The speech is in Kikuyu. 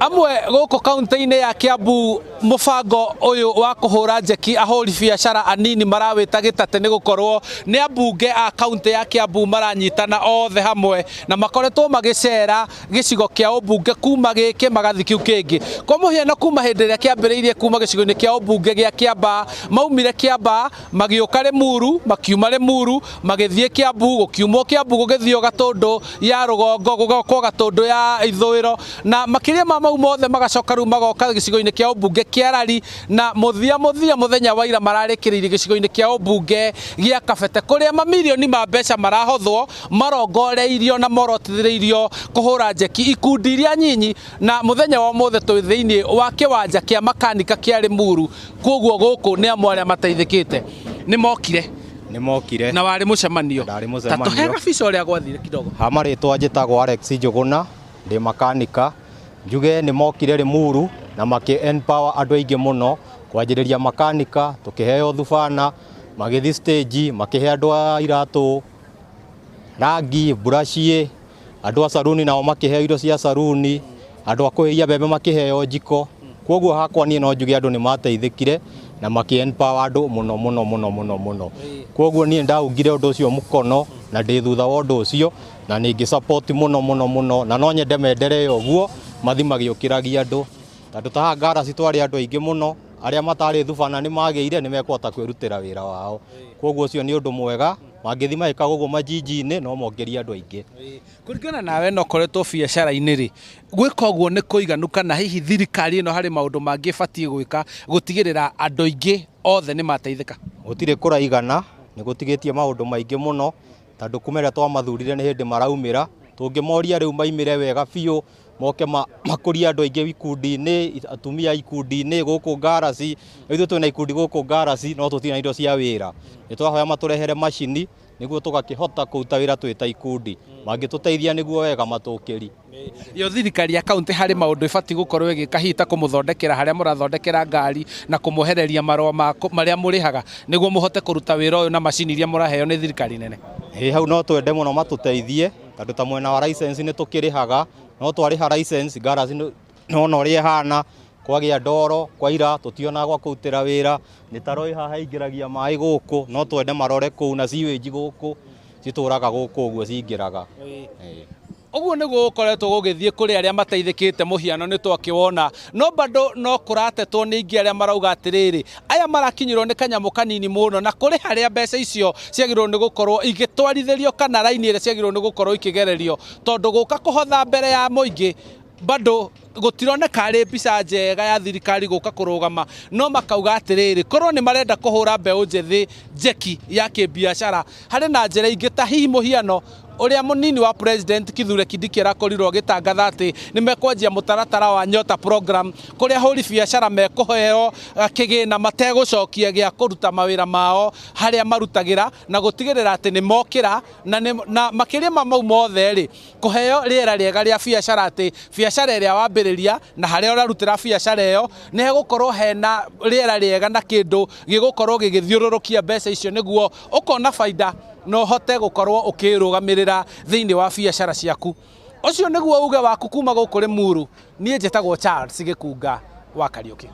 Amwe gũkũ kaunti-inĩ ya Kiambu mũbango ũyũ wa kũhũra njeki ahũri biacara anini marawĩta gĩtate nĩ gũkorwo nĩ ambunge a kaunti ya Kiambu maranyitana othe hamwe na makoretwo magĩcera gĩcigo kĩa ũmbunge kuma gĩkĩ magathi kĩu kĩngĩ. Kwa mũhiano kuma hĩndĩ ĩrĩa kĩambĩrĩirie kuma gĩcigo-inĩ kĩa ũmbunge gĩa Kĩambaa, maumire Kĩambaa magĩũka Limuru, makiuma Limuru magĩthiĩ Kiambu, gũkiumwo Kiambu gũgĩthio Gatũndũ ya rũgongo, gũgokwo Gatũndũ ya ithũĩro, na makĩria ma mau mothe magacoka rĩu magoka gĩcigo-inĩ kĩa ũmbunge kĩa Lari, na mũthia mũthia mũthenya wa ira mararĩkĩrĩirie gĩcigo-inĩ kĩa ũmbunge gĩa Kabete kũrĩa mamirioni ma mbeca marahothwo marongoreirio na morotithĩrĩirio kũhũra njeki ikundi iria nyinyi, na mũthenya wa ũmũthĩ twĩ thĩinĩ wa kĩwanja kĩa makanika kĩa Limuru. Koguo gũkũ nĩ amwe arĩa mateithĩkĩte nĩ mokire. Nĩ mokire. Na warĩ mũcemanio. Ndarĩ mũcemanio. Ta tũhe gabica ũrĩa gwathire kidogo. Ha marĩtwa njĩtagwo Alex Njũgũna, ndĩ makanika. Njuge nĩ mokire Limuru na makĩ empower andũ aingĩ mũno kwanjĩrĩria makanika, tũkĩheo thubana, magĩthiĩ stage makĩhe andũ a iratũ rangi, mburaciĩ, andũ a saruni nao makĩheo indo cia saruni, andũ a kũhĩhia mbembe makĩheo njiko. Koguo hakwa niĩ no njuge andũ nĩ mateithĩkire na makĩ empower andũ mũno mũno mũno mũno mũno. Koguo niĩ ndaungire ũndũ ũcio mũkono na ndĩ thutha wa ũndũ ũcio na nĩ ngĩ support mũno mũno mũno na no nyende menderee ũguo mathi magĩũkĩragia andũ. Tondũ ta haha ngaraci twarĩ andũ aingĩ mũno, arĩa matarĩ thubana nĩ magĩire nĩ mekũhota kwĩrutĩra wĩra wao. Koguo ũcio nĩ ũndũ mwega, mangĩthiĩ magĩkaga ũguo majiji-inĩ no mongerie andũ aingĩ. Kũringana nawe na ũkoretwo biacara-inĩ rĩ, gwĩka ũguo nĩ kũiganu kana hihi thirikari ĩno harĩ maũndũ mangĩ ĩbatiĩ gwĩka gũtigĩrĩra andũ aingĩ othe nĩ mateithĩka? Gũtirĩ kũraigana, nĩ gũtigĩtie maũndũ maingĩ mũno, tondũ kuma ĩrĩa twamathurire nĩ hĩndĩ maraumĩra, tũngĩmoria rĩu maimĩre wega biũ, moke makũrie andũ aingĩ ikundi-inĩ, atumia ikundi-inĩ gũkũ ngaraci, ithuĩ twĩna ikundi gũkũ ngaraci no tũtirĩ na indo cia wĩra. Nĩ tũrahoya matũrehere macini nĩguo tũgakĩhota kũruta wĩra twĩ ta ikundi. Mangĩtũteithia nĩguo wega matũkĩri. Yo thirikari ya kaunti harĩ maũndũ ĩbatiĩ gũkorwo ĩgĩka hihi ta kũmũthondekera harĩa mũrathondekera ngari na kũmwehereria marũa marĩa mũrĩhaga nĩguo mũhote kũruta wĩra ũyũ na macini iria mũraheo nĩ thirikari nene? Ĩĩ hau no twende mũno matũteithie tondũ ta mwena wa license nĩ tũkĩrĩhaga, no twarĩha license ngaraci nĩwona ũrĩa ĩhana, kwagĩa ndoro, kwaira tũtionaga gwa kũrutĩra wĩra, mĩtaro ĩ haha ĩingĩragia maĩ gũkũ, no twende marore kũu na sewage gũkũ, citũraga gũkũ ũguo cingĩraga. Ũguo nĩguo gũkoretwo gũgĩthiĩ kũrĩ arĩa mateithĩkĩte mũhiano nĩ twakĩwona, no bado no kũratetwo nĩ aingĩ arĩa marauga atĩrĩrĩ, aya marakinyĩrwo nĩ kanyamũ kanini mũno na kũrĩ harĩa mbeca icio ciagĩrĩirwo nĩ gũkorwo igĩtwarithĩrio kana raini ĩrĩa ciagĩrĩirwo nĩ gũkorwo ikĩgererio, tondũ gũka kũhotha mbere ya mũingĩ bado gũtironeka arĩ mbica njega ya thirikari gũka kũrũgama, no makauga atĩrĩrĩ, korwo nĩ marenda kũhũra mbeũ njĩthĩ njeki ya kĩbiacara, harĩ na njĩra ingĩ ta hihi mũhiano ũrĩa mũnini wa president Kithure Kindiki arakorirwo agĩtangatha atĩ nĩ mekwanjia mũtaratara wa Nyota program kũrĩa ahũri biacara mekũheo kĩgĩna mategũcokia gĩa kũruta mawĩra mao harĩa marutagĩra na gũtigĩrĩra atĩ nĩ mokĩra na, na makĩria ma mau mothe rĩ, kũheo rĩera rĩega rĩa biacara atĩ biacara ĩrĩa wambĩrĩria na harĩa ũrarutĩra biacara ĩyo nĩ hegũkorwo hena rĩera rĩega na kĩndũ gĩgũkorwo gĩgĩthiũrũrũkia mbeca icio nĩguo ũkona baida na ũhote gũkorwo ũkĩrũgamĩrĩra thĩinĩ wa biacara ciaku. Ũcio nĩguo uge waku kuma gũkũ Limuru. Niĩ njĩtagwo Charles Gĩkunga wa Kariũki.